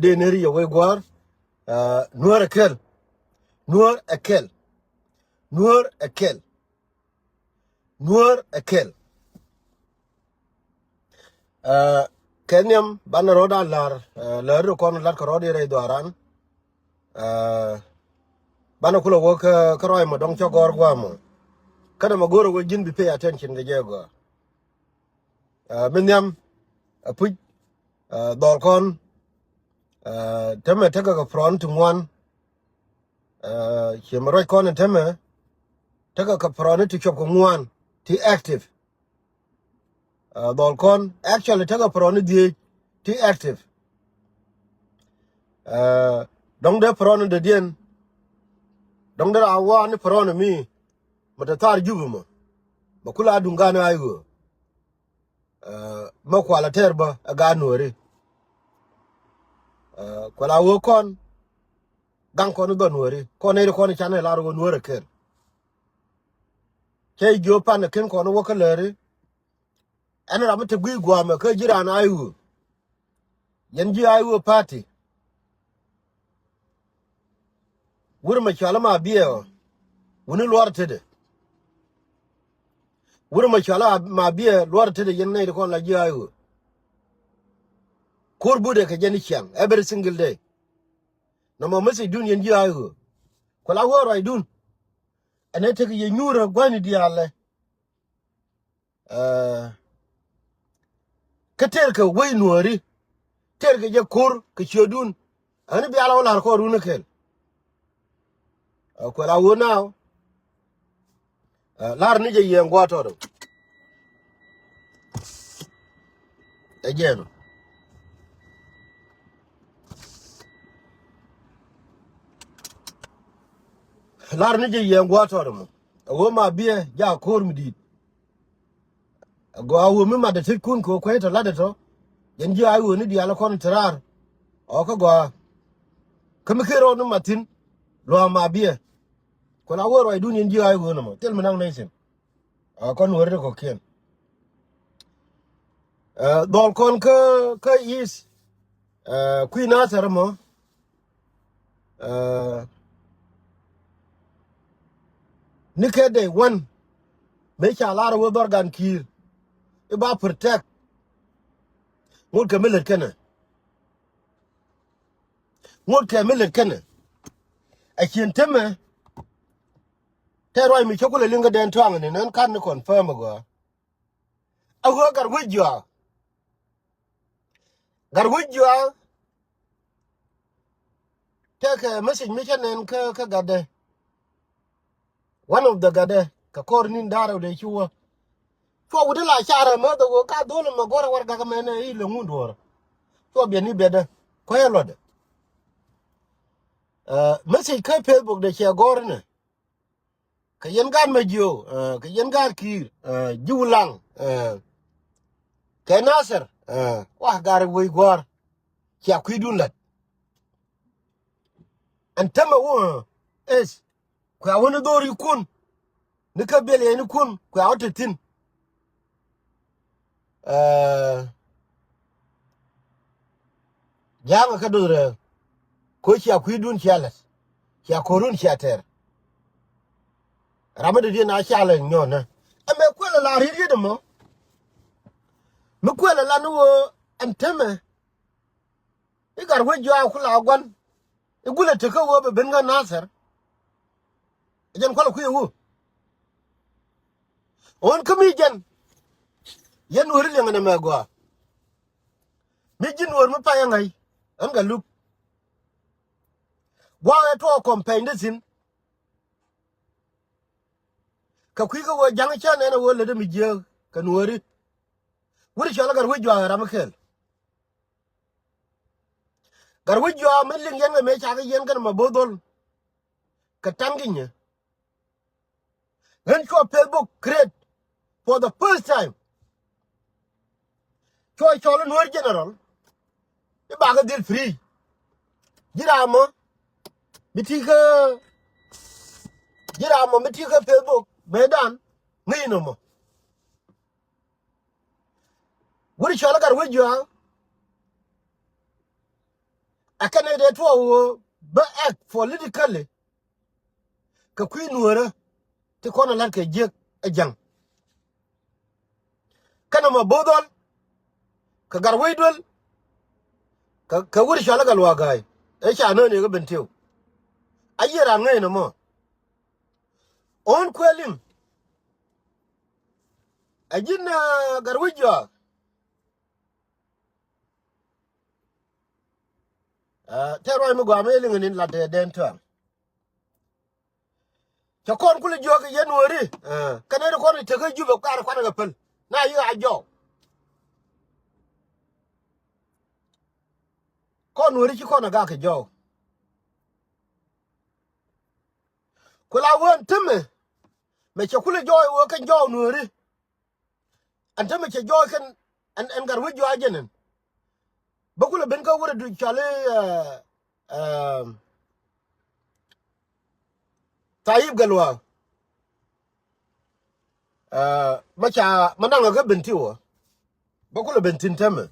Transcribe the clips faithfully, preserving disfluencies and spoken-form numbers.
Dee neri yɛ wei gua̱a̱r. Nuäär ɛ kɛl. Nuäär ɛ kɛl. Nuäär ɛ kɛl. Nuäär ɛ kɛl. Kɛ nhiam banɛ rɔɔd a la̱r, lär ri kɔn la̱t kɛ rɔɔd i rɛy dhuaaran. Banɛ kulɛ wä kä rɔy mɔ dɔ̱ŋ cä gɔ̱r gua̱a̱ mɔ. Kɛnɛ mɔ go̱rɛ wä ji̱n bi pay attention kɛ jɛ gɔ̱a̱. Mi nhiam a puc dhɔl kɔn. Tämɛ tekɛ kɛ pärɔni ti ŋuan. Ciɛ mi ruac kɔn in tämɛ tekɛ kɛ pärɔni ti cuɔp kɛ ŋuan ti active. Dhɔl kɔn actually tekɛ pärɔni dhieec ti active. Dɔ̱ŋ dee pärɔni dee diɛn dɔ̱ŋ dee raa waani pärɔni mi mɛ te thar jupi mɔ. Mɛ kula duŋ gan a i̱ ɣöö mɛ kualɛ tɛɛr bä ɛ gaat nuääri. Kuɛl a ɣöö kɔn gaŋ kɔn i̱ dhɔn nuääri kɔn nɛy ti kɔn i̱ canɛ lar ɣöö nuäär ɛ kɛl. Cä i̱ jiö pan ɛ ken kɔn i̱ wä kä lääri. Ɛn ram mi te gui̱i̱ gua̱a̱mɛ kä ji̱ raan a i̱ ɣöö yɛn ji̱ a i̱ ɣöö party. Wur mɛ cɔal ma biɛ ɔ wuni luɔr tetdɛ. Wur mɛ cɔal ma biɛ luɔr tetdɛ yɛn nɛy ti kɔn la ji̱ a i̱ ɣöö ko̱r budɛ kɛ jɛn i̱ ciaŋ every single day. Nɔmɔ message dun yɛn ji̱ a i̱ ɣöö kuɛ la wä ruacdun. Ɛn ɛ tek yɛ nyuurä gua̱ni diaalɛ. Kä tëërkɛ wec nuääri tëërkɛ jɛ ko̱r kɛ ciötdun. Ɣän i̱ bial ɣä la̱r kɔɔrun i̱ kɛl. Kuɛl a wä naaw. La̱r ni jɛ yiɛɛŋ gua̱a̱r tɔɔt ɛ jɛɛn. La̱r ni jɛ yiɛɛŋ gua̱a̱r tɔɔt ɛmɔ ɛ ɣöö ma biɛ jak ko̱r mi di̱i̱t. Ɛ gɔaa ɣöö mi matdɛ tetkun kɛ ɣöö kuecä tɔ la̱tdɛ tɔ. Jɛn ji̱ a i̱ ɣöö ni diaal kɔn te raar ɔ kä gɔaa. Kä mi ken rɔɔd ni mat thi̱n lua̱a̱ ma biɛ. Kuɛl a wä ruacdun yɛn ji̱ a i̱ ɣöö nɔmɔ thil mi naŋ nɛy thi̱n. A kɔn weri ti kɔ̱kiɛn. Dhɔl kɔn kä kä is kui̱ nathɛr mɔ. Ni kɛ dee wän mëë ca lar wä dhɔr gan ki̱i̱r i̱ ba protect. Ŋot kɛ mi lät kɛnɛ ŋot kɛ mi lät kɛnɛ. A cien temɛ tɛ ruac mi cä kulɛ liŋ kä dɛn tɔaŋ ni nɛn kan ni confirm agɔa. A ɣöö gat wec juaak. Gat wec juaak. Tekɛ message mi cä nɛn kä kä gatdɛ. One of the gatdɛ kɛ kɔr nin da̱rɛ wä dee ci wä. Cuɔ wut in la carɛ mäth a ɣöö ka dhol in mɛ gɔrɛ warɛgak mɛn i̱ lɛ ŋun duɔ̱ɔ̱rä. Cuɔ biɛn i̱ biɛtdä kuäyä luɔtdɛ. Message kä Facebook dee ciɛ gɔ̱r inɛ. Kɛ yɛn gaat Majiöök kɛ yɛn gaat Ki̱i̱r ji̱ Wulaŋ kɛ Nathɛr. Wah, gat wec gua̱a̱r cia kui̱dun la̱t. Ɛn tämɛ wä eth kuɛ a wä ni dho̱r ikun ni kä biɛl yɛn ikun kuɛ a wä te thi̱n. Ja̱a̱ŋ kä duth rɛɛ. Ko cia kui̱dun cia la̱t cia ko̱run cia tɛr. Ram mi dee diɛn a cia lɛ nyɔ̱ɔ̱n nä ɛmɛ kuɛl ala riet riet ɛmɔ. Mi kuɛl ala ni ɣöö ɛn temɛ i̱ gat wec juaak kula gua̱n i̱ gulɛ tekä ɣöö bɛ ben kä Nathɛr. Ɛ jɛn kualɛ kui̱ ɛ ɣöö ɣän kä mi jɛn yɛn nuääri liɛŋɛ nɛmɛ gɔaa. Mi ji̱ nuäär mi pay ɛ ŋa̱c ɣän gat luk. Gua̱a̱k ɛ tuɔɔk kɔm pɛny dee thi̱n. Kɛ kui̱ kä ɣöö ja̱ŋ cä nɛn ɛ ɣöö lätdä mi jiääk kɛ nuääri. Wut cɔl ɛ gat wec juaak ɛ ram mi kɛl. Gat wec juaak mi liŋ yɛn kɛ mëë cakɛ yɛn kɛn ma bo̱o̱th dhol. Kɛ ta̱ŋ kinyɛ ɣän cuɔ Facebook create for the first time. Cuɔ cɔl in wär general i̱ bakä dhil free. Ji̱ ram mɔ mi ti̱kä ji̱ ram mɔ mi ti̱kä Facebook mëëdan ŋäc nɔmɔ. Wut cɔl i̱ gat wec juaak Ɛ kɛn ɛ dee tuɔɔk ɣöö bä act politically kɛ kui̱ nueerä ti kɔn ɛ la̱t kɛ jiäk ɛ ja̱ŋ. Kɛn ɛmɔ bo̱o̱th ɣɔl kɛ Gatwec Duel kɛ, kɛ wut cɔal i̱ Gatluak Ga̱a̱y. Ëë ca nööni kä Bentiu. A yiëë raan ŋäcnɛ mɔ. Ɣän kuëë liŋ. Ɛ ji̱n, aa, Gatwec Jɔak. Aa, tɛɛr ruac mi gɔaa mi liŋ ɛ ni̱n lat tɛɛr dɛn tɔ̱a̱ŋ. Cɛ kɔn kulɛ jiök kɛ yɛn wääri. Aa, kɛn ɛ ri kɔn i̱ tekä Jubɛ kuaar kuanɛ kɛ päl. Na yi a jɔw. Kɔn wääri ci kɔn ɛ gak kɛ jɔw. Ku la wee ɛn temɛ mɛ cɛ kulɛ jɔɔc wee kɛn jɔɔk nueeri. Ɛn temɛ cɛ jɔɔc kɛn ɛn, ɛn Gatwec Jɔak jɛn ɛn. Bä kulɛ ben kä wut ɛ du cɔal i̱, ɛ, ɛ, Thayip Gatluak. Ɛ, mɛ ca mɛ naŋ ɛ kä Bentiu ɛ. Bä kulɛ ben thi̱n temɛ.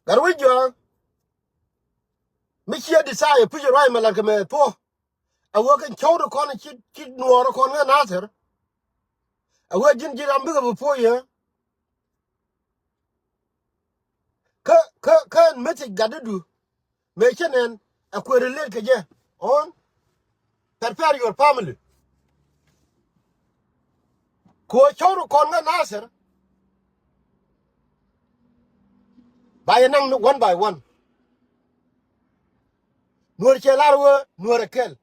Gatwec Jɔak. Mi ciɛ desire puc ruac mɛ lat kɛ mɛ thuɔ̱k. A wee kɛn cɔw ti kɔn ci, ci nuɔɔr kɔn ŋä Nathir. A wee ji̱n ji̱ ram bikɛ bi puɔ̱c yɛ. Kä, kä, kä ɛn message gat idu. Mëë cä nɛn a kuëë relate kɛ jɛ. Ɣän prepare your family. Kɛ ɣöö cɔw ti kɔn ŋä Nathir. Ba yɛ naŋ ni one by one. Nuɔr cɛ lar wee nuɔr ɛ kɛl.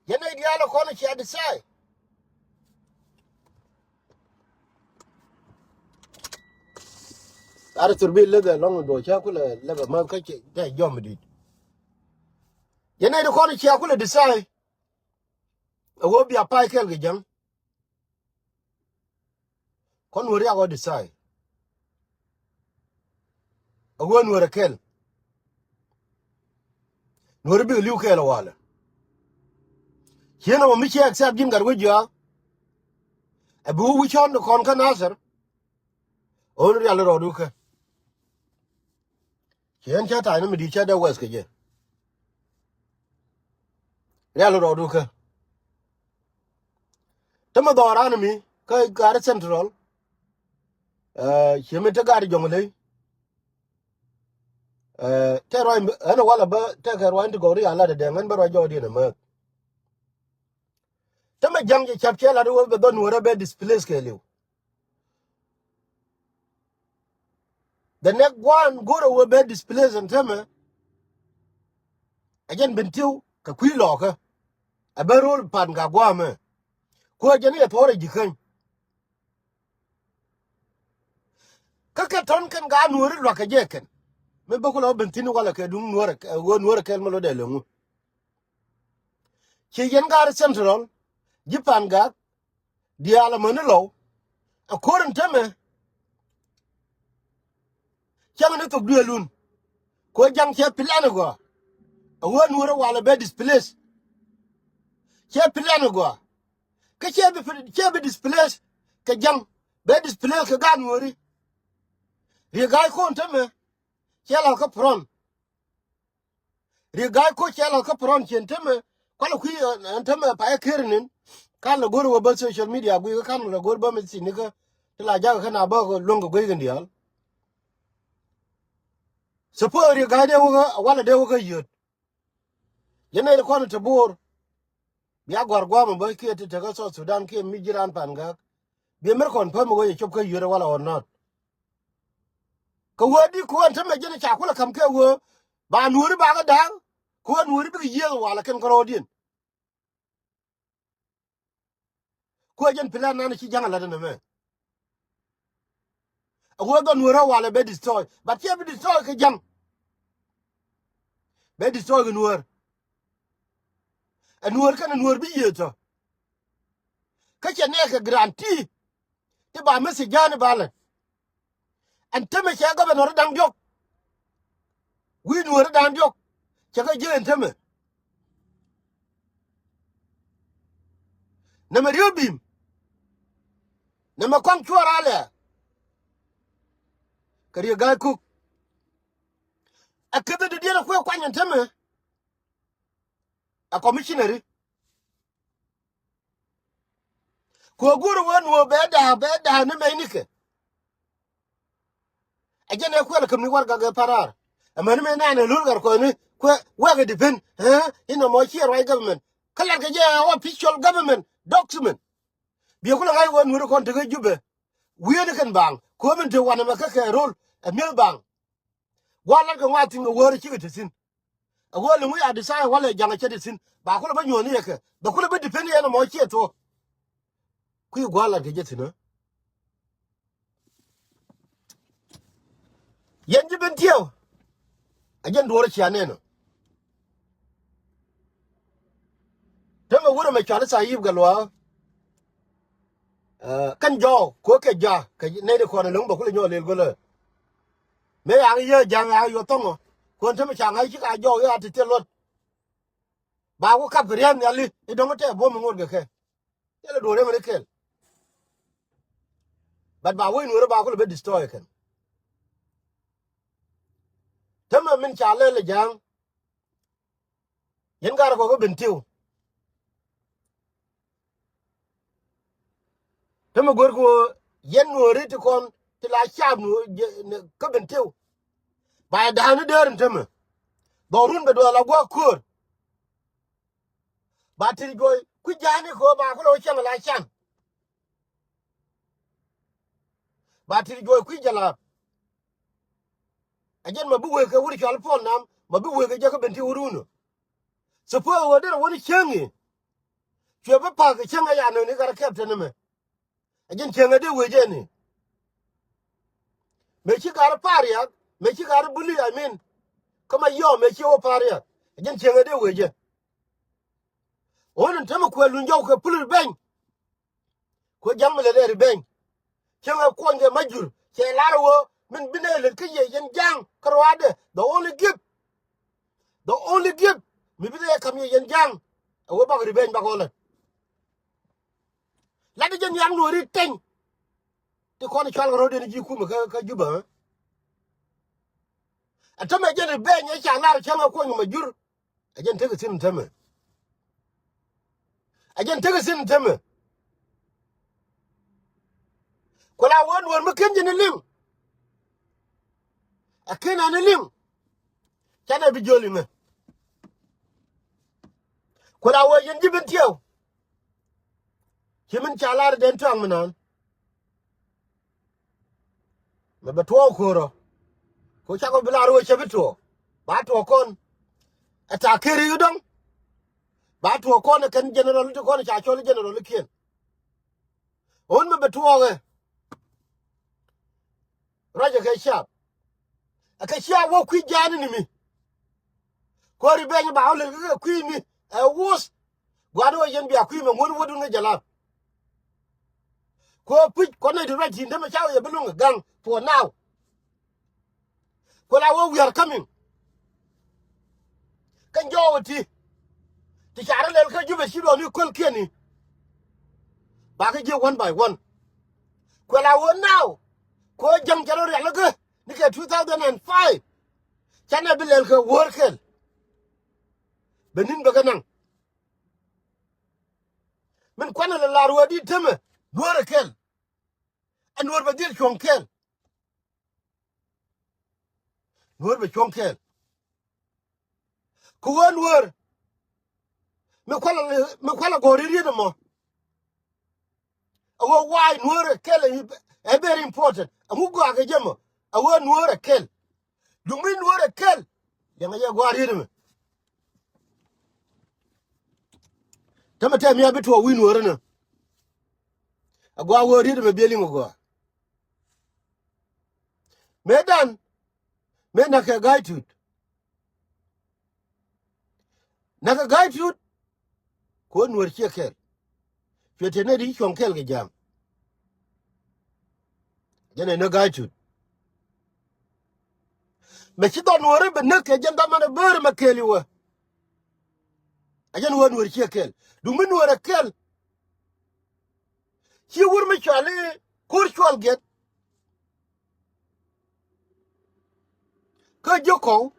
Yɛn nɛy diaal ɛ kɔn cia desire. Ar thur bi leth ɛlɔŋ duɔ̱ɔ̱c cä kulɛ lɛk ɛmäth kä cɛ jɔm di̱t. Yɛn nɛy ti kɔn cia kulɛ desire. A wee bia pay kɛl kɛ ja̱ŋ. Kɔn nuɔ̱ɔ̱ri a ɣɔ̱ desire. A wee nuɔ̱ɔ̱r ɛ kɛl. Nuɔ̱ɔ̱ri bikɛ li̱w kɛɛl ɛ walɛ. Cieen ɛ wä mi ci accept ji̱n Gatwec Jɔak. Ɛ bi wä wi̱c cɔn kɔn kä Nathir. Ɣän rial rɔɔdu kä. Ci ɣän cä ta̱a̱ ni mi di̱i̱t cä dee wɛth kɛ jɛ. Rial rɔɔdu kä. Tämɛ dhɔɔran mi kä Gatwec Central. Ɛ, ci mi te Gatwec Jɔŋley. Ɛ, te ruac ɣän walɛ bä tekɛ ruac ti gɔw ri a lat dee ɣän bä ruac jɔɔdiɛn ɛ määth. Tämɛ ja̱ŋ jɛ cap cɛ lat wä bɛ dhɔn wä rɛ bɛ displace kɛɛliw. The next one go̱rɛ wee bɛ displace ɛn tämɛ. Ɛ jɛn Bentiu kɛ kui̱ lɔɔkä. Ɛ bɛ ro̱l Pangak gua̱a̱mɛ. Kuɛ jɛn i̱ ɛ thuɔ̱ɔ̱rɛ ji̱ käny. Kä kɛ tɔ̱n kɛn gaa nuɔ̱ɔ̱ri luakä jɛ kɛn. Mi bä kulɛ wä Bentiu walɛ kɛ duŋ nuɔ̱ɔ̱rɛ kɛ wä nuɔ̱ɔ̱rɛ kɛl mi lotdɛ leŋu. Ci yɛn Gatwec Central ji̱ Pangak. Diaal amäni lɔw. A ko̱r in tämɛ. Cäŋ ni thok dueelun. Ko ja̱ŋ cɛ plan gɔaa. A wee nuɔ̱ɔ̱rä walɛ bɛ displace. Cɛ plan gɔaa. Kä cɛ bi, cɛ bi displace kɛ ja̱ŋ. Bɛ displace kɛ gaat nuɔ̱ɔ̱ri. Riek Gai Kok in tämɛ. Cɛ la̱th kä front. Riek Gai Kok cɛ la̱th kä front cien tämɛ. Kualɛ kui̱ ɛn tämɛ payä ker nin. Kan lɛ go̱r wä bä social media gui̱i̱ kä kan lɛ go̱r bä mi thi̱n ni kä. Ti la jakä kä na bä luäŋ kɛ gui̱i̱ kɛn diaal. Suppose Riek Gai dee wä kä walɛ dee wä kä yöt. Yɛn nɛy ti kɔn te Bor. Bia gɔ̱a̱r gua̱a̱mɛ bä kiɛ ti tekä South Sudan kiɛ mi ji̱ raan Pangak. Bia mi ri kɔn päm wä yɛ cop kä yöt walɛ or not. Kɛ wee di kuäär tämɛ jɛn ca kulɛ ka̱m kɛ wee ba nuɔ̱ɔ̱ri ba kɛ da̱a̱ŋ. Kuäär nuɔ̱ɔ̱ri bikɛ yiëëk walɛ kɛn kärɔɔdiɛn. Kuäär jɛn plan nan ci ja̱ŋ a lat ɛn ɛmɛ. A wee dhɔn nuɔ̱ɔ̱rä walɛ bɛ destroy but cɛ bi destroy kɛ ja̱ŋ. Bɛ destroy kɛ nuɔ̱ɔ̱r. Ɛ nuɔ̱ɔ̱r kɛn ɛ nuɔ̱ɔ̱r bi yiëë tɔ. Kä cɛ nɛɛkɛ guarantee. Ti ba message ja̱a̱n i̱ ba lät. Ɛn tämɛ cɛ governor da̱ŋ diɔ̱k. Wi̱i̱ nuɔ̱ɔ̱ri da̱ŋ diɔ̱k. Cɛ kɛ ji̱ ɛn tämɛ. Nɛmɛ Riek Bim. Nɛmɛ kɔn cuɔr alɛ. Kɛ Riek Gai Kok. Ɛ käth dɔ̱diɛn ɛ kuɛ kuany ɛn tämɛ. Ɛ commissioneri. Ku ɛ go̱o̱r ɛ wee nuɔɔr bɛ da̱a̱k, bɛ da̱a̱k ni mɛy nikɛ. Ɛ jɛn ɛ kuɛl ɛ käm ni warɛgak ɛ pa̱raar. Ɛmäni mëë nɛn ɛ lo̱l gat kɔni kuɛ wek ɛ depend, ɛ, inɔ mɔ ciɛ ruac government. Kä latkɛ jɛ ɛ official government document. Biɛ kulɛ ŋa̱c wee nuɔɔri kɔn tekɛ Jubɛ. Wi̱i̱ni kɛn baaŋ. Ko̱o̱m in te wanɛ mɛ kä kɛ ro̱l ɛ mi̱eth baaŋ. Gua̱a̱r lat kɛ ŋuan thi̱n kɛ wäär cikɛ te thi̱n. Ɛ ɣöö liŋ wi̱i̱ a desire walɛ ja̱ŋ a cɛ te thi̱n. Ba kulɛ bä nyuɔ̱ɔ̱ni yɛ kɛ. Bɛ kulɛ bä depend yɛn ɛmɔ ciɛ thuɔ̱k. Kui̱ gua̱a̱r lat kɛ jɛ thi̱n ɛ. Yɛn ji̱ Bentiu. A jɛn duɔ̱ɔ̱r cia nɛn ɔ. Te mɛ wurɛ mɛ cuali thaa yip gɛ luaak. Ɛ, kɛn jɔɔk, ko̱ kɛ ja̱, kɛ nɛy ti kɔn ɛ lo̱ŋ bɛ kulɛ nyɔɔk lel go̱lä. Mëë yaŋ yiee ja̱ŋ yaŋ yuɔth thɔ̱ŋɔ. Kuɔn te mɛ ca ŋa̱c ci ka jɔɔk ya ti thil luɔt. Ba ku kap kɛ ria̱a̱n nhiali, i̱ dɔ̱ŋ tɛɛ buɔ̱m iŋo̱o̱t kɛ kɛ. Thilɛ duɔ̱ɔ̱r yɛmɛ ni kɛl. But ba wec nuɔ̱ɔ̱ri ba kulɛ ben destroy kɛn. Te mɛ min ca lɛl ɛ ja̱ŋ. Yɛn gat kɔk kä Bentiu. Te mi guer kɛ ɣöö yɛn nuɔ̱ɔ̱ri ti kɔn ti la caap nuɔ̱ɔ̱ri kä Bentiu. Ba yɛ da̱a̱n ni däär in te mi. Dhɔrun bɛ duɔl a gua̱a̱k köör. Ba ti juɔy kui̱ ja̱a̱ni kɛ ɣöö ba kulɛ wä cäŋ la can. Ba ti juɔy kui̱ jɛ la̱a̱p. A jɛn ma bi wek kɛ wut cɔal puɔl nam, ma bi wek kɛ jɛ kä Bentiu wut wun. Suppose ɣöö derɛ wä ni cäŋ i̱. Cuɛ bi pa̱a̱k kɛ cäŋ ɛ ya nööni gat ɛ kɛp tɛn ɛmɛ. A jɛn cäŋ ɛ dee wec ɛn i̱. Mëë ci gat ɛ pa̱a̱r ria̱a̱k, mëë ci gat ɛ buli, I mean. Kä ma yɔɔ mëë ci wä pa̱a̱r ria̱a̱k. A jɛn cäŋ ɛ dee wec ɛ. Ɣän in te mi kuɛ luny jɔw kɛ pul revenge. Ku ja̱ŋ mi lɛ lɛ revenge. Cäŋ ɛ kuɔny kɛ ma jur cɛ lar ɛ ɣöö min bi nɛ lät kä yɛ yɛn ja̱ŋ kä ruaadɛ. The only gift, the only gift mi bi nɛ kam yɛ yɛn ja̱ŋ ɛ ɣöö bak revenge bak ɣöö lät. Lat jɛ nhiam nuɔ̱ɔ̱ri teny. Ti kɔn cual kɛ ro̱diɛn ji̱ kumɛ kä, kä Juba. Ɛ tämɛ jɛn revenge ɛ ca lar cäŋ ɛ kuɔny kɛ ma jur. A jɛn tekɛ thi̱n in tämɛ. A jɛn tekɛ thi̱n in tämɛ. Ku la wä nuɔ̱ɔ̱r mi ken jɛ ni liŋ. A ken a ni liŋ. Canɛ bi jiöl imɛ. Ku la wä yɛn ji̱ Bentiu. Ci min ca lar den tuaŋ mi naan. Mɛ bɛ tuɔɔk ko̱rɔ. Ko cakɔ bi lar wee cɛ bi tuɔɔk. Ba tuɔɔk kɔn. Ɛ ta̱a̱ keri dɔ̱ŋ. Ba tuɔɔk kɔn ɛ kɛn general ti kɔn ca cɔl general kiɛn. Ɣän mɛ bɛ tuɔɔk ɛ. Ruacɛ kɛ ciaap. Ɛ kɛ ciaap wä kui̱ ja̱a̱ni ni mi. Ko̱ri beny ba wä lel kɛ kui̱ mi. Ɛ wuth. Gua̱a̱r wä yɛn bia kui̱ mɛ ŋuɔ̱n wädun ŋäc jɛ la̱a̱p. Kɛ ɣöö puc kɔn nɛy ti ruac ti̱i̱n te mɛ ca wä yɛ bi luŋ ɛ gaŋ for now. Ku la wä we are coming. Kä jɔɔk ɛ ti. Ti ca rɔ lɛl kä Jubɛ ci luɔ̱ɔ̱ni köl kiɛni. Ba kä jiɛ one by one. Ku la wä now. Kɛ ɣöö jäŋ cɛ rɔ rialikä ni kɛ two thousand and five. Canɛ bi lɛl kɛ wäär kɛl. Bɛ ni̱n bɛ kɛ naŋ. Min kuanɛ lɛ lar wä di temɛ nuɔ̱ɔ̱rɛ kɛl. Ɛ nuɔ̱ɔ̱r bɛ dhil cuɔ̱ŋ kɛl. Nuɔ̱ɔ̱r bɛ cuɔ̱ŋ kɛl. Kɛ ɣöö nuɔ̱ɔ̱r mi kualɛ, mi kualɛ gɔ̱r riet ɛmɔ. A ɣöö why nuɔ̱ɔ̱rɛ kɛl ɛ very important. Ɛŋu gɔaa kɛ jɛ mɔ? A ɣöö nuɔ̱ɔ̱rɛ kɛl. Duŋ mi nuɔ̱ɔ̱rɛ kɛl. Liɛŋɛ jɛ gɔaa riet ɛmɛ. Tämɛ tɛm mi a bi tuɔɔk wi̱i̱ nuɔ̱ɔ̱rä ni. A gɔaa wee riet ɛmɛ biɛ liŋ a gɔaa. Mëë dan mëë näk kɛ ga̱a̱c tut. Näk kɛ ga̱a̱c tut. Kɛ ɣöö nuɔ̱ɔ̱r ciɛ kɛl. Cuɛ te nɛy ti ci cuɔ̱ŋ kɛl kɛ ja̱a̱ŋ. Jɛn ɛ näk ga̱a̱c tut. Mɛ ci dhɔn nuɔ̱ɔ̱ri bɛ näk kɛ jɛn dhamani bäri mɛ kɛɛl iwä. A jɛn wä nuɔ̱ɔ̱ri ciɛ kɛl. Duŋ mi nuɔ̱ɔ̱rɛ kɛl. Ci wur mi cuali ko̱r cuɔl gɛt. Kä ji̱ kɔw.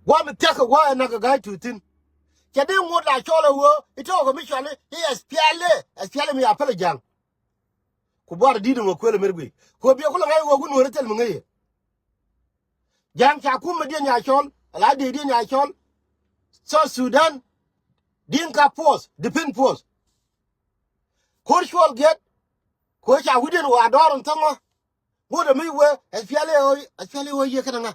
Gua̱a̱th mi thia̱k kɛ gua̱a̱th ɛ nak kɛ ga̱a̱c tuut thi̱n. Cɛ dee ŋot la cɔl ɛ ɣöö i̱ tɔɔk kɛ mi cɔal i̱ S P L A, S P L A mi a päl ɛ Ja̱ŋ. Ku buar di̱t in wä kuël ɛ mer guiy. Ku ɛ biɛ kulɛ ŋa̱c ɛ ɣöö wä Nuäär thil mi ŋäc yɛ. Ja̱ŋ ca kumɛ diɛn ya cɔl, ala dee diɛn ya cɔl. South Sudan, Dinka Force, Defense Force. Ko̱r cuɔl giɛt, ko̱r ca wi̱diɛn wa dɔɔr in thäŋ wä. Ŋot ɛ mi wee, S P L A ɣöö, S P L A ɣöö yiëë kɛn ɛ ŋa.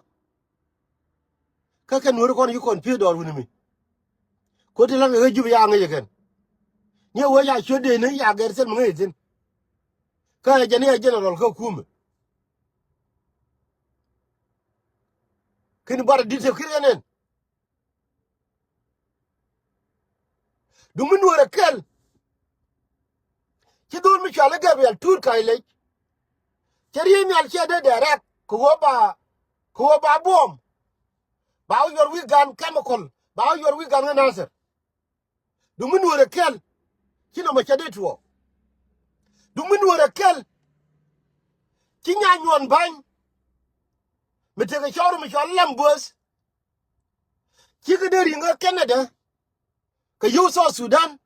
Kä kɛn Nuäär kɔn ci kɔn pi̱i̱ dɔɔr wi̱ni mi. Ko̱r ti la̱t kɛ ɣä Jup ya ŋäc ɛ kɛn. Ni ɛ wee ca ciöt dee ni ya gɛr thil mi ŋäc ɛ thi̱n. Kä ɛ jɛn i̱ ɛ general kä kumɛ. Kini buar di̱t te kir kɛn ɛn. Duŋ mi Nuäär ɛ kɛl. Ci dhol mi cɔal i̱ Gabriel Tuut Ka̱c Lec. Cɛ riey nhial ciɛ dee direct kɛ ɣöö ba, kɛ ɣöö ba buɔ̱ɔ̱m. Ba wä yuɔr wi̱i̱ gan chemical. Ba wä yuɔr wi̱i̱ gan kä Nasir. Duŋ mi Nuäär ɛ kɛl. Ci nɔmɔ cɛ dee tuɔɔk. Duŋ mi Nuäär ɛ kɛl. Ci Nyaanyuɔn Ba̱ny. Mi tekɛ cɔɔr mi cɔal Lam Buɔth. Cikɛ dee ri̱ŋ kä Canada. Kɛ yio̱w South Sudan.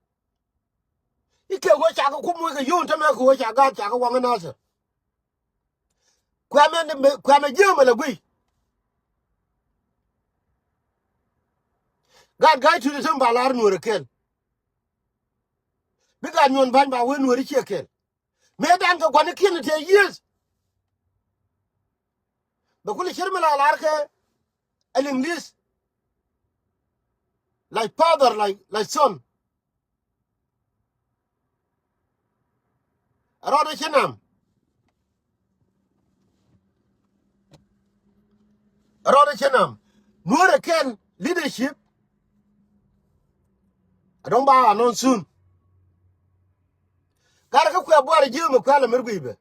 I̱ kɛ ɣöö cakɛ kum wec kɛ yio̱w in tämɛ kɛ ɣöö ca gaat cakɛ waŋ kä Nasir. Kuɛmɛ ni mɛ, kuɛmɛ jiäämɛ lɛ guiy. Gaat Ga̱a̱c Tuut i̱ täm ba lar Nuäär ɛ kɛl. Bi gaat Nyuɔn Ba̱ny ba wee Nuäär i̱ ciɛ kɛl. Mëëdan kɛ gua̱nikiɛn tëë yiëëth. Bɛ kulɛ cier mi la lar kɛ ɛ Liŋli̱th. Like father, like, like son. Rɔɔdɛ cɛ nam. Rɔɔdɛ cɛ nam. Nuäär ɛ kɛl leadership. Ɛ dɔ̱ŋ ba announce soon. Gat kä kuɛ buar ji̱ mi kuɛl ɛ mer guiy bɛ.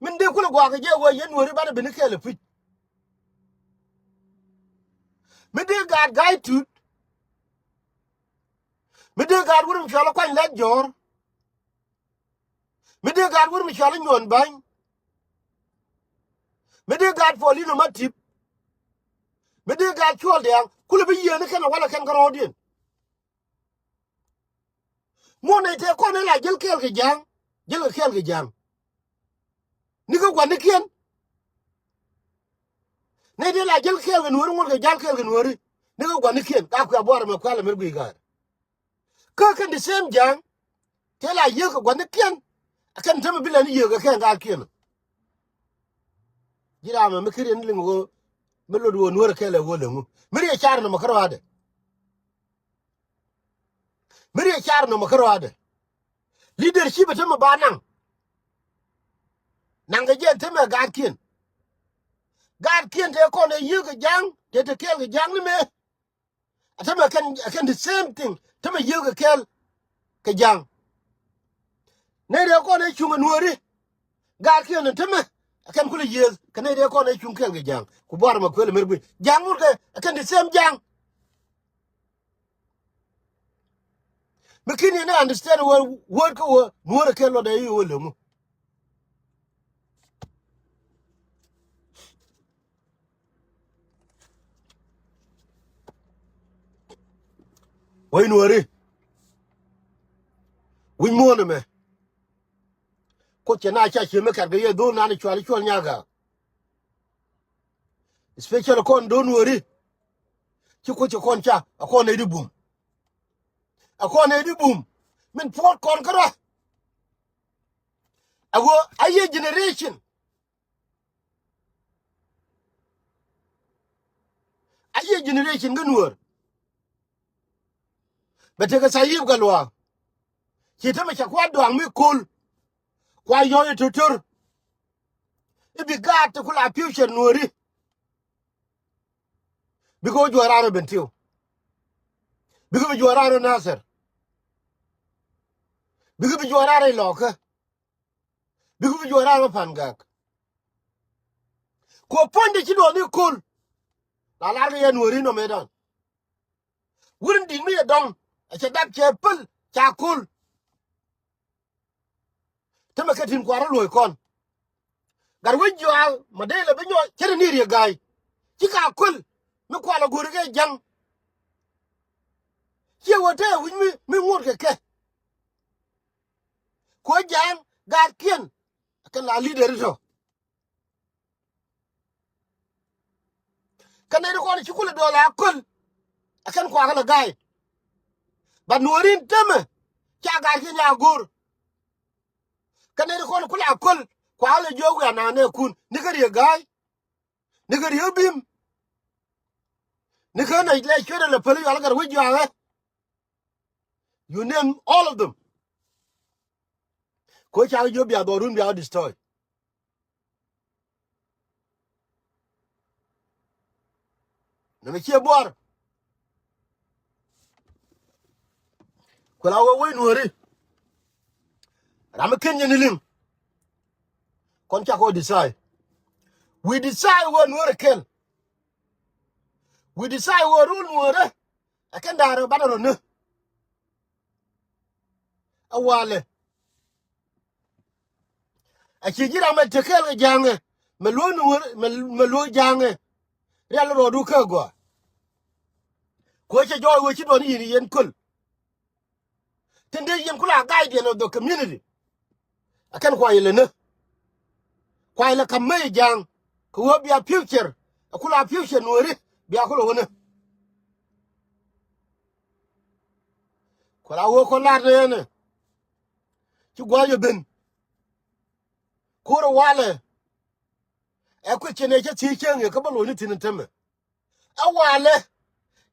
Min dee kulɛ gua̱a̱k kɛ jɛ wee yɛn Nuääri banɛ ben kɛɛl ɛ puc. Min dee gaat Ga̱a̱c Tuut. Min dee gaat wur mi cɔal ɛ Kuany Lɛt Jɔ̱ɔ̱r. Min dee gaat wur mi cɔal ɛ Nyuɔn Ba̱ny. Min dee gaat Paulino Matip. Min dee gaat Cuɔl Diaŋ. Kulɛ bi yieen kɛn ɛ walɛ kɛn kä rɔɔdiɛn. Muɔ̱ɔ̱n nɛy tëë kɔn ëë la jäl kɛɛl kɛ Ja̱a̱ŋ, jäl kɛ kɛɛl kɛ Ja̱a̱ŋ. Ni kä gua̱nikiɛn. Nɛy tëë la jäl kɛɛl kɛ Nuääri ŋuɔ̱t kɛ ja̱l kɛɛl kɛ Nuääri. Ni kä gua̱nikiɛn ka kuɛ buar ɛmɛ kuɛl ɛmɛ guiy ga̱a̱r. Kä kɛn the same Ja̱a̱ŋ tëë la yiëk kɛ gua̱nikiɛn. Ɛ kɛn tämɛ bi lɛni yiëk kɛ kɛn gaatkiɛn. Ji̱ ram ɛmɛ mi kiri ɛn liŋ ɣöö mi lot ɣöö Nuäär kɛɛl ɛ ɣöö lɛ ŋu mi riɛ car nɔmɔ kä rɔaadɛ. Mi riɛ car nɔmɔ kä rɔaadɛ. Leadership ɛ tämɛ ba naŋ. Naŋ kɛ jɛ tämɛ gaatkiɛn. Gaatkiɛn tëë kɔn ɛ yiëk kɛ Ja̱a̱ŋ tëë te kɛɛl kɛ Ja̱a̱ŋ ni mëë. Ɛ tämɛ kɛn, ɛ kɛn the same thing tämɛ yiëk kɛ kɛɛl kɛ Ja̱a̱ŋ. Nɛy tëë kɔn ɛ cuŋ ɛ Nuääri. Gaatkiɛn ɛ tämɛ ɛ kɛn kulɛ yiëk kɛ nɛy tëë kɔn ɛ cuŋ kɛɛl kɛ Ja̱a̱ŋ. Ku buar ɛmɛ kuël ɛ mer guic Ja̱a̱ŋ ŋut kɛ ɛ kɛn the same Ja̱a̱ŋ. Mi kin yɛn ɛ understand wä word kä wä Nuäär ɛ kɛn luɔt ɛ i̱ wä lɛ ŋu. Wec Nuääri. Wi̱c muɔ̱ɔ̱n ɛmɛ. Kuoth cɛ na ca cie mi kat kɛ yɛ dho̱o̱n nan cual cual nyal gaak. Especially kɔn do̱n Nuääri. Ci Kuoth cɛ kɔn ca a kɔn nɛy di bum. A kɔn nɛy di bum. Min puɔt kɔn kärɔa. A ɣöö a yɛ generation. A yɛ generation kä Nuäär. Bɛ tekɛ thayip kɛ luaak. Ci tämɛ cɛ kua duaŋ mi ko̱l. Kua yɔ̱ɔ̱c ɛ to̱r to̱r. I̱ bi gaat ti ku la future Nuääri. Bikɛ wä juɔ̱ɔ̱r raar ɛ Bentiu. Bikɛ bi juɔ̱ɔ̱r raar ɛ Nasir. Bikɛ bi juɔ̱ɔ̱r raar ɛ Lɔɔkä. Bikɛ bi juɔ̱ɔ̱r raar ɛ Pangak. Kɛ puɔ̱nydɛ ci duɔ̱ɔ̱r ni ko̱l. La lar kɛ yɛ Nuääri nɔmɛ dan. Wur in di̱t mi yɛ dɔ̱ŋ a cɛ dap cɛ päl ca ko̱l. Tämɛ kɛ tin kua̱r luɔ̱c kɔn. Gat wec juaal ma dee lɛ bi nyɔɔc cɛ ni riek ga̱a̱c. Ci ka köl mi kual a go̱ri kɛ ja̱ŋ. Ciɛ wä te wi̱c mi, mi ŋot kɛ kɛ. Kuɔ ja̱a̱ŋ gaatkiɛn kɛn la leader tɔ. Kɛn nɛy ti kɔn ci kulɛ duɔl a köl. Ɛ kɛn kuakä lɛ ga̱a̱y. But nuɔ̱ɔ̱rin temɛ ca gaatkiɛn ca go̱o̱r. Kɛn nɛy ti kɔn kulɛ a köl kuakä lɛ jiök wiaa na nɛɛkun ni kä riek ga̱a̱y. Ni kä riek bim. Ni kä nɛy lɛ cuet lɛ päl yual kɛ rɛ wi̱c juakä. You name all of them. Ko ca jiö bia dhɔrun bia destroy. Nɛ mi ciɛ buar. Kuɛ la wee wee nuɔri. Ram mi ken yɛn ni liŋ. Kɔn ca kɔ decide. We decide wee nuɔri ken. We decide wee rul nuɔri. Ɛ kɛn da̱a̱r ɛ banɛ rɔ ni. Ɛ walɛ. A ci ji̱ ram ɛ te kɛɛl kɛ ja̱a̱ŋɛ mɛ luɔ̱ɔ̱ nuɔ̱ɔ̱r mɛ luɔ̱ɔ̱ ja̱a̱ŋɛ. Rial rɔɔdu kä gɔaa. Kuɛ cɛ jɔɔc wee ci duɔ̱n yi̱n yɛn köl. Tin dee yɛn kula guardian of the community. A kɛn kuay lɛ ni. Kuay lɛ kam mɛ ja̱a̱ŋ kɛ wee bia future. A kula future nuɔ̱ɔ̱ri bia kula wä ni. Kula wee kɔ lar ni yɛn ni. Ci gua̱a̱c ɛ ben. Ko̱r ɛ walɛ. Ɛ kui̱ cin ɛ cä thiec cäŋ yɛ kä bä lo̱cni thi̱n ɛ tämɛ. Ɛ walɛ.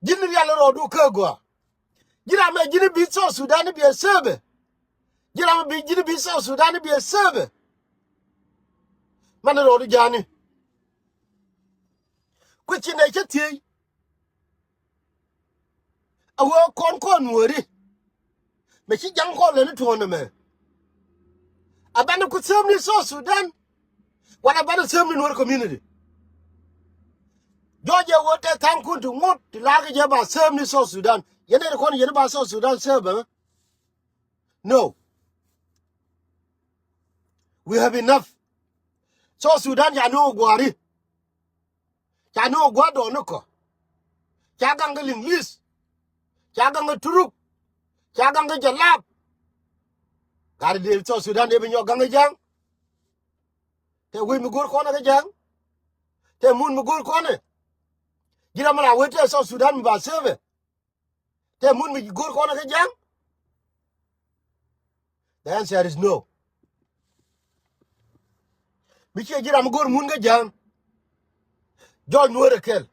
Ji̱n rial rɔɔdu kä gɔaa. Ji̱ ram ɛ ji̱n bi South Sudan bi ɛ sëëbɛ. Ji̱ ram bi ji̱n bi South Sudan bi ɛ sëëbɛ. Manɛ rɔɔdu ja̱a̱ni. Kui̱ cin ɛ cä thiec. A wee kɔn kɔn nuɔri. Mɛ ci jaŋ kɔn lɛ ni tuɔɔn mɛ. A banɛ ku sëëm ni South Sudan. Wala banɛ sëëm ni nuɔri community. Jɔɔc ɛ wee tɛ tha̱a̱ŋ kun ti ŋot ti la̱r kɛ jɛ ba sëëm ni South Sudan. Yɛn ɛ kɔn yɛn ba South Sudan sëëm bɛ. No. We have enough. South Sudan ca ni wä gua̱a̱ri. Ca ni wä gua̱a̱r dɔɔni kɔ. Ca gaŋ kä Liŋli̱th. Ca gaŋ kä Turuk. Ca gaŋ kä Jalap. Gari dee South Sudan dee bi nyɔk gaŋ kä ja̱a̱ŋ. Te wec mi go̱o̱r kɔn kä ja̱a̱ŋ. Te mun mi go̱o̱r kɔn. Ji̱ ram mi la wec te South Sudan mi ba sëëbɛ. Te mun mi go̱o̱r kɔn kä ja̱a̱ŋ. The answer is no. Mi ciɛ ji̱ ram mi go̱o̱r mun kä ja̱a̱ŋ. Jɔɔc nuɔ̱ɔ̱r ɛ kɛl.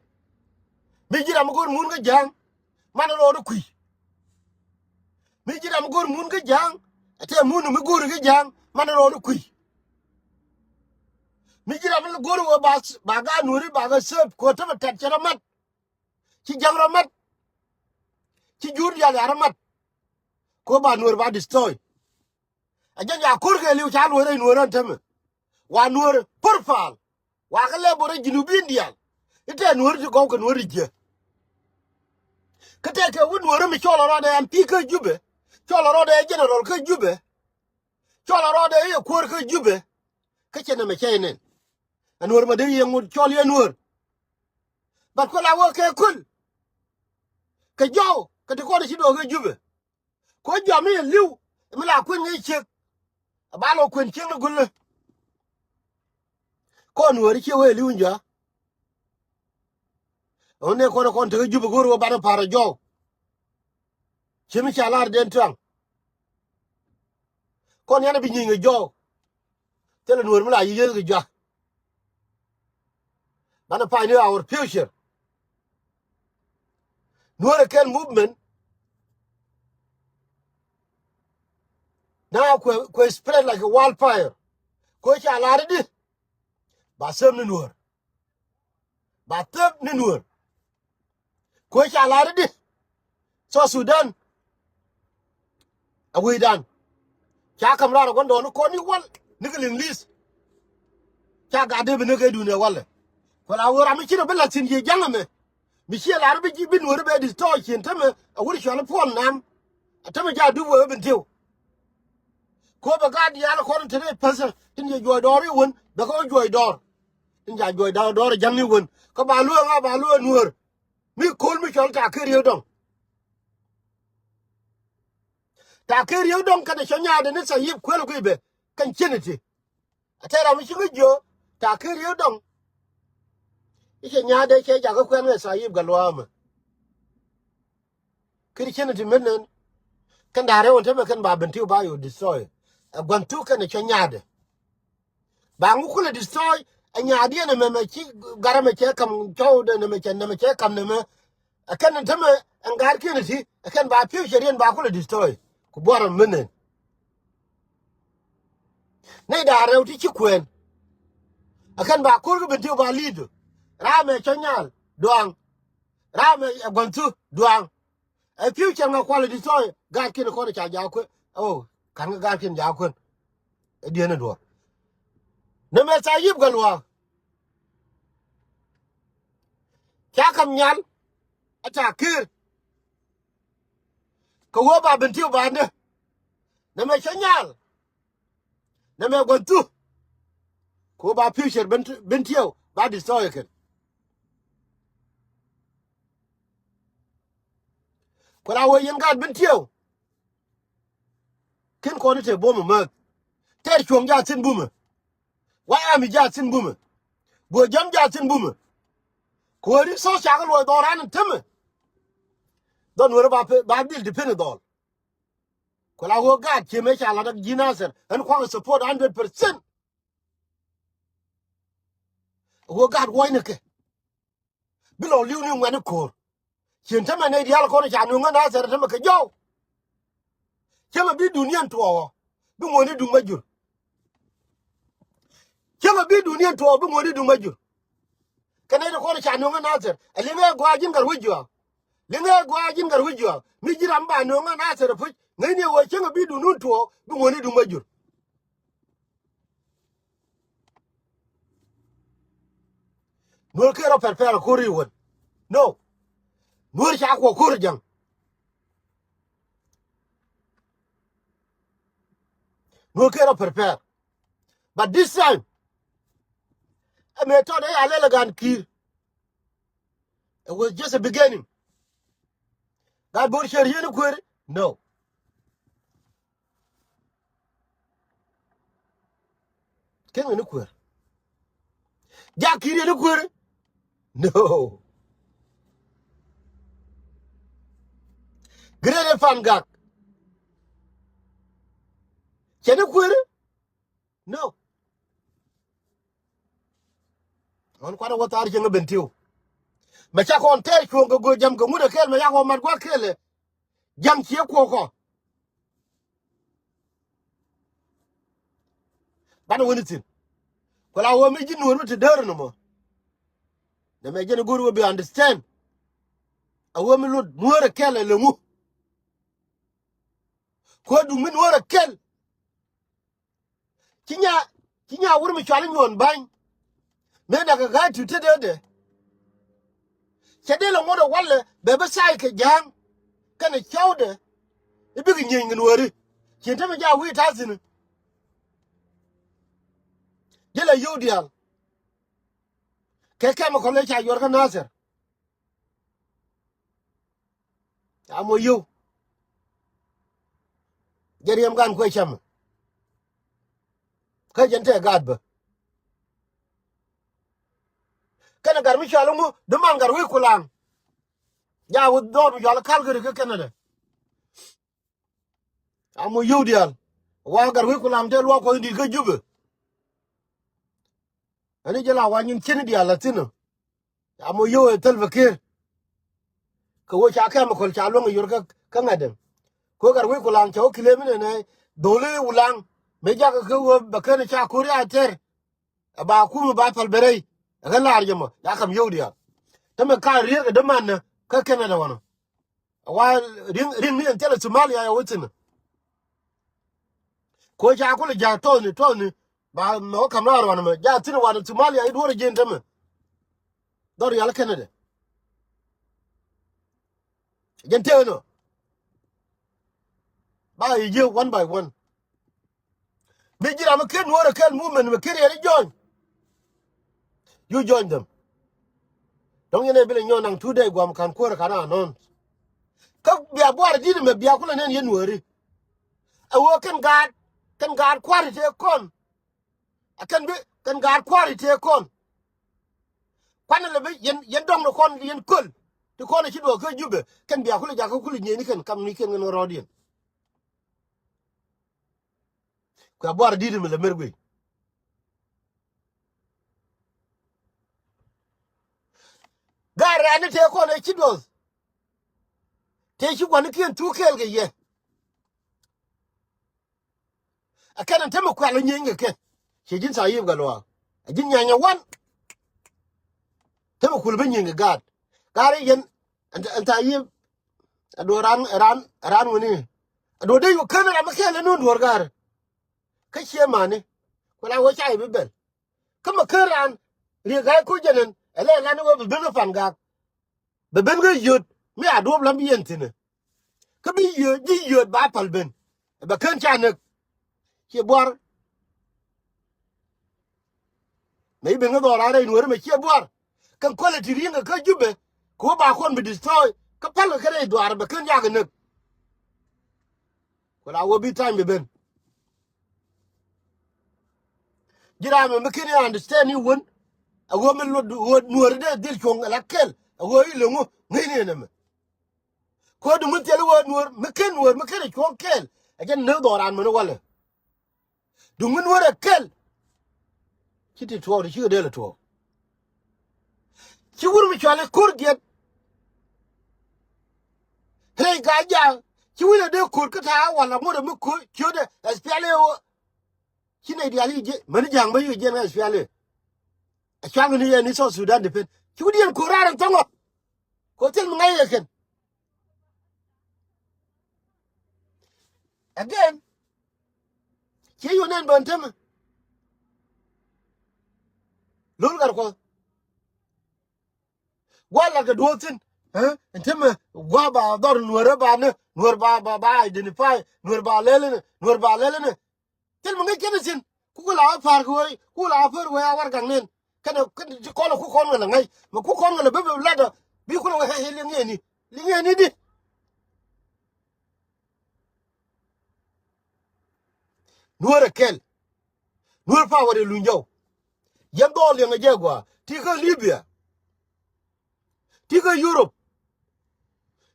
Mi ji̱ ram mi go̱o̱r mun kä ja̱a̱ŋ. Manɛ rɔɔd kui̱. Mi ji̱ ram mi go̱o̱r mun kä ja̱a̱ŋ. Ɛ te mun mi go̱o̱r kä ja̱a̱ŋ. Manɛ rɔɔd kui̱. Mi ji̱ ram mi go̱o̱r wä ba, ba gaa nuɔ̱ɔ̱ri ba kä sëëp kɛ wä te bɛ tɛt cɛ rɔ mat. Ci ja̱ŋ rɔ mat. Ci jur diaal ya rɔ mat. Ko ba nuɔr ba destroy. A jɛn ya ko̱r kɛ liw ca luɔr rɛy nuɔr rɛn tämɛ. Wa nuɔr pur paal. Wa kä lɛ bor rɛy Junubin diaal. Itɛ nuɔr ti gɔw kɛ nuɔr ti jiɛ. Kä tɛ kɛ wä nuɔr mi cɔl rɔɔdɛ M P kä Jubɛ. Cɔl rɔɔdɛ general kä Jubɛ. Cɔl rɔɔdɛ i̱ kuäär kä Jubɛ. Kä cɛ nɛmɛ cɛ inɛn. Ɛ nuɔr ma dee yɛ ŋut cɔl yɛ nuɔr. But kuɛ la wä kɛ köl. Kɛ jɔw kɛ ti kɔn ci duɔk kɛ Jubɛ. Kuɛ jɔam i̱ li̱w mi la kuën ŋäc ciek. Ɛ ba lɔ kuën ciek ni gulä. Kɔn nuɔr i̱ ciɛ wee li̱w in jɔa. Ɣän nɛ kɔn kɔn tekɛ Jubɛ go̱o̱r wä banɛ pa̱r ɛ jɔw. Ci mi ca lar den tuaŋ. Kɔn yan bi nyieny kɛ jɔw. Thilɛ nuɔr mi la yieth kɛ jɔak. Banɛ pa̱ny ni our future. Nuɔr ɛ kɛn movement. Now kuɛ, kuɛ spread like a wildfire. Kuɛ ca lar di. Ba sɛm ni nuɔr. Ba thep ni nuɔr. Kuɛ ca lar di. South Sudan. A wecdan. Ca kam rar gua̱ndɔɔŋni kɔn ni wal ni kɛ Liŋli̱th. Ca gat dee bi ni kɛ dunia walɛ. Kuɛ la wee ram mi ci rɔ bi la̱th thi̱n ciɛ ja̱ŋ ɛmɛ. Mi ciɛ lar bi ji̱ bi nuɔri bɛ destroy cin tämɛ a wur cuali puɔl nam. A tämɛ ja dup wee ben tiw. Ko bɛ gat diaal kɔn te rɛy päthä tin yɛ juɔc dɔɔr i̱ wän bɛ kɛ wä juɔc dɔɔr. in ca juɔc da̱a̱n dɔ̱ɔ̱r ja̱ŋni wen. Kä ba luee ŋa ba luee nuäär. Mi ko̱l mi cɔl Ta̱a̱ Kër Riek Dɔŋ. Ta̱a̱ Kër Riek Dɔŋ kɛnɛ cɔ nyaatdɛ ni Thayip kuɛl guiy bɛ kɛn cieni ti. A tɛɛr ram mi ci ŋäc jiö Ta̱a̱ Kër Riek Dɔŋ. I̱ cɛ nyaatdɛ cɛ jakä kuɛn ŋɛ Thayip Gatluak ɛmɛ. Kir cin ti men nen. Kɛn da̱a̱ rɛw ɛn tämɛ kɛn ba Bentiu ba yo destroy. Ɛ gua̱n thuk kɛn ɛ cɔ nyaatdɛ. Ba ŋu kulɛ destroy ɛ nyaatdiɛn ɛmɛ mɛ ci gat ɛmɛ cɛ kam cɔwdɛ nɛmɛ cɛ nɛmɛ cɛ kam nɛmɛ. Ɛ kɛn ɛn tämɛ ɛn gaatkiɛn ɛ ti ɛ kɛn ba future yɛn ba kulɛ destroy. Ku buɔrɛ men nen. Nɛy da̱a̱ rɛw ti ci kuɛn. Ɛ kɛn ba ko̱r kä Bentiu ba li̱i̱t. Raamɛ cɔ nyaal duaŋ. Raamɛ ɛ gua̱n thuk duaŋ. Ɛ future ŋa quality soil gaatkiɛn kɔn ca jaak kuën. O, ka̱n kä gaatkiɛn jaak kuën. Ɛ dieen ɛ duɔ̱ɔ̱r. Nɛmɛ Thayip Gatluak. Ca kam nyal. A Ta̱a̱ Kër. Kɛ ɣöö ba Bentiu bandɛ. Nɛmɛ cä nyal. Nɛmɛ gua̱n thuk. Kɛ ɣöö ba future Bentiu, Bentiu ba destroy kɛn. Ku la wee yɛn gaat Bentiu. Ken kɔn i̱ te buɔ̱m ɛmääth. Tɛɛr cuɔ̱ŋ jaathin bumɛ. Wa ami jaathin bumɛ. Guɔ jam jaathin bumɛ. Ku wee ri thɔɔk cakɛ luɔc dhɔl ran in temɛ. Dhɔl nuɛrɛ ba pe, ba dhil depend dhɔl. Ku la wee gaat ciemɛ ca lat ji̱ Nathir. Ɛn kuaŋ support hundred percent. Wee gaat wuɔ̱cnikɛ. Bi lɔ li̱w ni ŋuɛ̈tni ko̱o̱r. Cien tämɛ nɛy diaal kɔn ca nuŋä Nathir tämɛ kɛ jɔw. Cäŋɛ bi duniɛn tuɔɔk ɔ bi ŋuɔ̱tni duŋ mä jur. Cäŋɛ bi duniɛn tuɔɔk bi ŋuɔ̱tni duŋ mä jur. Kɛ nɛy ti kɔn ca nuŋä Nathir ɛ liŋɛ gɔaa ji̱n gat wi̱c juaak. Liŋɛ gɔaa ji̱n gat wi̱c juaak mi ji̱ ram ba nuŋä Nathir ɛ puc ŋäcni ɛ wee cäŋɛ bi duniɛn tuɔɔk bi ŋuɔ̱tni duŋ mä jur. Nuɔr kɛ rɔ pɛr pɛr ko̱r i̱ wän. No. Nuɔr ca kuɔ ko̱r ja̱ŋ. Nuɔr kɛ rɔ pɛr pɛr. But this time, ɛmɛ tɔt ɛ ya lɛl ɛ gan ki̱i̱r. It was just a beginning. Gat bo̱r cär yien kuer? No. Ken ŋäni kuer? Jak ki̱i̱r yeni kuer? No. Gret ɛ pan gak. Cɛni kuer? No. Ɣän kuanɛ wä thaar cieŋ ɛ Bentiu. Mɛ ca kɔn tɛɛr cuɔ̱ŋ kɛ go̱o̱r jam kɛ ŋut ɛ kɛɛl mɛ yak wä mat gua̱k kɛɛl ɛ. Jam ciɛ kuɔkɔ. Banɛ wen ithin. Ku la wä mi ji̱ nuɔ̱ɔ̱r mi te däär ni mɔ. Nɛ mɛ jɛn i̱ go̱o̱r wä bi understand. A wä mi luɔt nuɔ̱ɔ̱r ɛ kɛl ɛ lɛ ŋu. Kuäär duŋ mi nuɔ̱ɔ̱r ɛ kɛl. Ci nya, ci nya wur mi cual inyuɔn ba̱ny. Mëë nak kɛ ga̱a̱c ti te dee dee. Cɛ dee lɛ ŋuɔ̱t ɛ walɛ bɛ bi say kɛ ja̱a̱ŋ. Kɛnɛ cɔwdɛ i̱ bikɛ nyieny kɛ nuääri. Cien te mi ja wi̱i̱ ta̱thi̱n. Jɛ lɛ yio̱w diaal. Kɛ kɛmikɔl ëë ca yuɔr kä Nathir. Ca moc yio̱w. Jɛ riɛm gan kuɛ cämɛ. Kä jɛn tɛ gaat bä. Kɛnɛ gat mi cɔal iŋu di man gat wec kulaŋ. Ja wä dhɔr mi cɔal i̱ Calgary kä Canada. Ca moc yio̱w diaal. Wa gat wec kulaŋ tɛ luak kuɔth in di̱i̱t kä Jubɛ. Ani jɛ la wa nyin cini diaal la thin ɔ. Ca moc yio̱w ɛ thil bɛ ker. Kɛ wee ca kɛmikɔl ca luäŋ ɛ yor kä, kä ŋa̱t dɛm. Kɛ wee gat wec kulaŋ ca wä kilem inɛnɛ. Dholi wulaŋ mëë jakä kɛ wee bɛ ken ca ko̱r ya tɛr. Ɛ ba kum ɛ ba pal bɛ rɛy. Ɛ kä laar jɛ mɔ ya kam yio̱w diaal. Tämɛ ka riek ɛ dämanä kä Canada wanɔ. Wa riŋ, riŋ ni ɛn thilɛ Somalia ya wä thin. Ko ca kulɛ ja̱ tɔɔni, tɔɔni. Ba mɛ wä kam na ruan mɛ ja thin wanɛ Somalia i̱ duɔrɛ ji̱n tämɛ. Dhɔr yal Canada. Jɛn tëë nɔ. Ba yi ji̱ one by one. Mi ji̱ ram mi ken nuɔ̱ɔ̱rɛ kɛl movement mi ken yɛn i̱ jɔny. You join them. Dɔ̱ŋ yɛn ɛ bi lɛ nyɔn naŋ two day guam ka̱n kuäär ka̱n anɔ̱ɔ̱n. Kä bia buar di̱t mɛ bia kulɛ nɛn yɛn wääri. Ɛ ɣöö kɛn gaat, kɛn gaat kua̱ri tëë kɔn. Ɛ kɛn bi, kɛn gaat kua̱ri tëë kɔn. Kuanɛ lɛ bi yɛn, yɛn dɔ̱ŋ ni kɔn yɛn köl. Ti kɔn ɛ ci duɔ̱ɔ̱k kä Jubɛ. Kɛn bia kulɛ jakä kulɛ nyieyni kɛn kam ni kɛn kɛn rɔɔdiɛn. Kuɛ buar di̱t mi lɛ mer guic. Gaat rɛɛni tëë kɔn ɛ ci duɔth. Tëë ci gua̱nikiɛn thuk kɛɛl kɛ yɛ. Ɛ kɛn ɛn temɛ kuɛl ɛ nyieny kɛ kɛ. Ciɛ ji̱n tha̱a̱ yiëëp kɛ luaak. Ɛ ji̱n nyieny ɛ wan. Temɛ kul bi nyieny kɛ gaat. Gaat rɛ yɛn ɛn, ɛn tha̱a̱ yiëëp. Ɛ duɔ̱ɔ̱r ran, ran, ran wuni. Ɛ duɔ̱ɔ̱r dee yuk kän ram mi kɛɛl ɛ nuun duɔ̱ɔ̱r gaat rɛ. Kä ciɛ mani. Ku la wä ca i̱ bi bɛl. Kä mi ken raan riek ɣa̱c koc jɛn ɛn ɛ lɛ lan i̱ wee bi ben kä pan gak. Bɛ ben kä yöt mi a duɔ̱ɔ̱p lam bi yɛn thi̱n ɛ. Kä bi yöt ji̱ yöt ba pal ben. Bɛ ken ca näk. Ciɛ buar. Mɛ i̱ ben kä dhɔɔr a rɛy nuɔ̱ɔ̱ri mɛ ciɛ buar. Kɛn quality ri̱eŋkɛ kä Jubɛ kɛ wä ba kɔn bi destroy. Kä pal kɛ rɛy dhuaar bɛ ken yakɛ näk. Ku la wä bi time bi ben. Ji̱ ram mi ken i̱ understand i̱ wän. A ɣöö mi lot ɣöö nuɔ̱ɔ̱ri dee dhil cuɔ̱ŋ ala kɛl. A ɣöö i̱ lo̱ŋu ŋäcni ɛn ɛmɛ. Ko̱du mi thil i̱ ɣöö nuɔ̱ɔ̱r mi ken nuɔ̱ɔ̱r mi ken i̱ cuɔ̱ŋ kɛl. A jɛn näk dhɔɔran mɛn i̱ walɛ. Duŋ mi nuɔ̱ɔ̱r ɛ kɛl. Ci ti tuɔɔk ti cikɛ dee lɛ tuɔɔk. Ci wur mi cuali ko̱r diɛt. Rɛy ka ja̱a̱ŋ ci wi̱n ɛ dee ko̱r kä ta̱a̱ wala ŋot ɛ mi ko̱r ciötdɛ ɛ spiali ɛ ɣöö. Ci nɛy diaal yi jiɛn mäni ja̱a̱ŋ bä yi jiɛn ɛ spiali. Ɛ cuaŋ ni yɛn ni South Sudan depend ci wi̱n diɛn ko̱r raar ɛn thäŋɔ. Ko thil mi ŋa̱c kɛ kɛn. Again. Ciɛ yun ɛn bä ɛn tämɛ. Lol gat kuɔth. Gua̱a̱ lat kɛ duɔ̱ɔ̱k thi̱n. Ɛn tämɛ gua̱a̱ ba dhɔr nuäärä ba ni nuäär ba ba ba identify nuäär ba lɛl ni nuäär ba lɛl ni. Thil mi ŋäc kɛn i̱ thi̱n. Ku ku la wä pa̱a̱r kɛ wee ku la wä pär wee a warɛgak nɛn. Kɛnɛ kɛn ti kɔn ku kɔn ŋäl ɛ ŋäc mɛ ku kɔn ŋäl ɛ bä bɛ lat ɔ bi ku lɛ wee ɛ liŋ yɛn ni liŋ yɛn ni di. Nuäär ɛ kɛl. Nuäär power ɛ luny jɔw. Yɛn dhɔɔl liɛŋ ɛ jɛ gɔaa ti kä Libya. Ti kä Europe.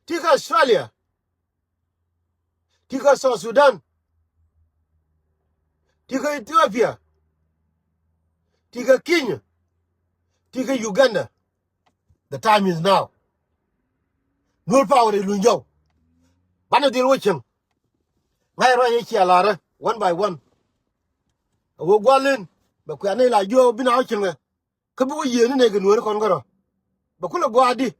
Ti kä Australia. Ti kä South Sudan. Ti kä Ethiopia. Ti kä Kenya. Ti kä Uganda. The time is now. Nuäär power ɛ luny jɔw. Banɛ dhil wä cieŋ. Ŋa̱c ruac ɛ cia la̱rä one by one. A wä gua̱l in bɛ kuɛ̈t ni la jiö bi na wä cieŋɛ. Kä bi wä yiëë ni nɛy kɛ nuääri kɔn kärɔ̱. Bɛ kulɛ gua̱a̱di.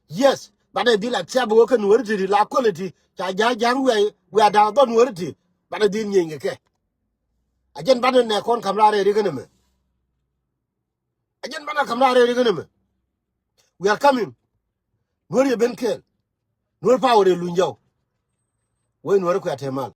Yes. Banɛ dhil a thiap wä kä nuääri ti la quality ca ja̱a̱ ja̱a̱ŋ wiaa wiaa da̱a̱ dhɔr nuääri ti. Banɛ dhil nyieny kɛ kɛ. A jɛn banɛ nɛ kɔn ka̱m raar rɛɛri kɛn ɛmɛ. A jɛn banɛ ka̱m raar rɛɛri kɛn ɛmɛ. We are coming. Nuääri ɛ ben kɛɛl. Nuääri power ɛ luny jɔw. Wee nuääri kuɛ a te mal.